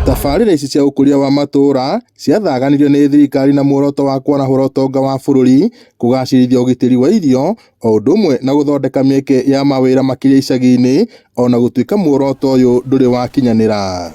Tabarĩra ici cia ũkũria wa matũũra ciathaganirio nĩ thirikari na muoroto wa kwarahũra ũtonga wa bũrũri, kũgacĩrithia ũgitĩri wa irio, o ũndũ ũmwe na gũthondeka mĩeke ya mawĩra makĩria icagi-inĩ, ona gũtuĩka muoroto ũyũ ndũrĩ wakinyanĩra.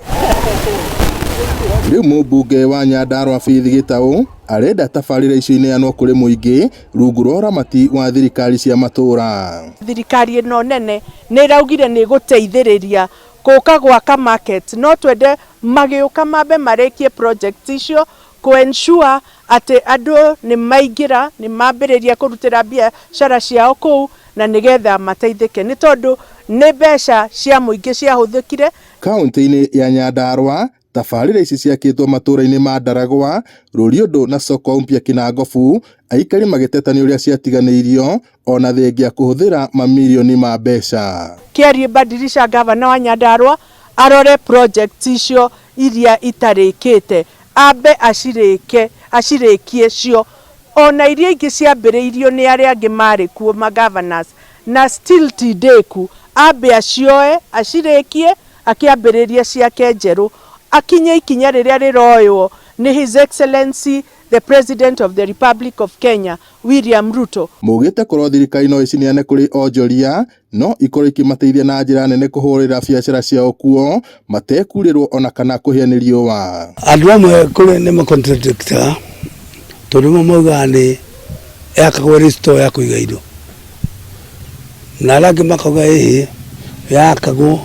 Rĩu mũmbunge wa Nyandarua Faith Gĩtaũ arenda tabarĩra icio ineanwo kũrĩ mũingĩ rungu rwa ũramati wa thirikari cia matũũra. Thirikari ĩno nene nĩ ĩraugire nĩ ĩgũteithĩrĩria gũka gwaka market, no twende magĩũka mambe marĩkie project icio kũ ensure atĩ andũ nĩ maingĩra, nĩ mambĩrĩria kũrutĩra biacara ciao kũu na nĩgetha mateithĩke, nĩ tondũ nĩ mbeca cia mũingĩ ciahũthĩkire. Kaunti-inĩ ya Nyandarua, tabarĩra ici ciakĩtwo matũũra-inĩ ma Ndaragwa, Rũriũndũ na Soko Mpya Kinangobu, aikari magĩteta nĩ ũrĩa ciatiganĩirio ona thengia kũhũthĩra mamirioni ma mbeca. Kĩarie Badilisha gavana wa Nyandarua arore project icio iria itarĩkĩte, ambe acirĩke, acirĩkie cio, ona iria ingĩ ciambĩrĩirio nĩ arĩa angĩ marĩ kuo ma governors na still ti ndĩku, ambe acioe acirĩkie akĩambĩrĩria ciake njerũ, akinye ikinya rĩrĩa rĩroywo nĩ His Excellency the President of the Republic of Kenya William Ruto. Maugĩte korwo thirikari no ĩcineane kũrĩ onjoria no ikorwo ikĩmateithia na njĩra nene kũhũrĩra biacara ciao kuo matekurĩrwo ona kana kũhĩa nĩ riũa. Andũ amwe kũrĩ nĩ macontradictaga tondũ amwe maugaga nĩ yakagwo ĩrĩ store ya kũiga indo, na arĩa angĩ makauga ĩhĩ yakagwo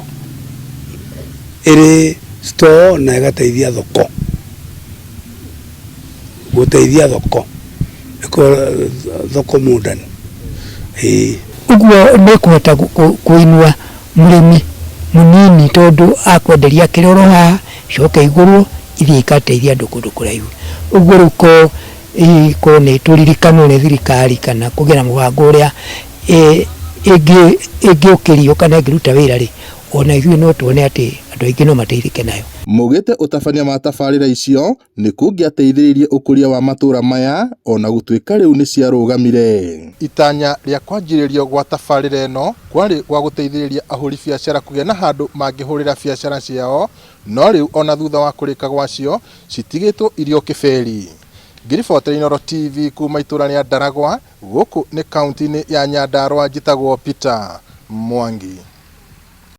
ĩrĩ store na ĩgateithia thoko, gũteithia thoko, thoko modern ĩĩ. Ũguo nĩ kũhota kũinua mũrĩmi mũnini tondũ akwenderia kĩrĩa oro haha icoke igũrwo ithiĩ igateithie andũ kũndũ kũraihu. Ũguo rĩu ko korwo nĩ tũririkanwo nĩ thirikari kana kũgĩe na mũbango ũrĩa ĩngĩũkĩrio kana ĩngĩruta wĩra rĩ, ona ithuĩ no tuone atĩ andũ aingĩ no mateithĩke nayo. Maugĩte ũtabania wa tabarĩra icio nĩ kũngĩateithĩrĩirie ũkũria wa matũũra maya ona gũtuĩka rĩu nĩ ciarũgamire. Itanya rĩa kwanjĩrĩrio gwa tabarĩra ĩno kwarĩ gwa gũteithĩrĩria ahũri biacara kũgĩa na handũ mangĩhũrĩra biacara ciao, no rĩu ona thutha wa kũrĩka gwacio citigĩtwo irĩ o kĩberi. Ngĩribotera Inooro TV kuma itũra rĩa Ndaragwa, gũkũ nĩ kaunti-inĩ ya Nyandarua, njĩtagwo Peter Mwangi.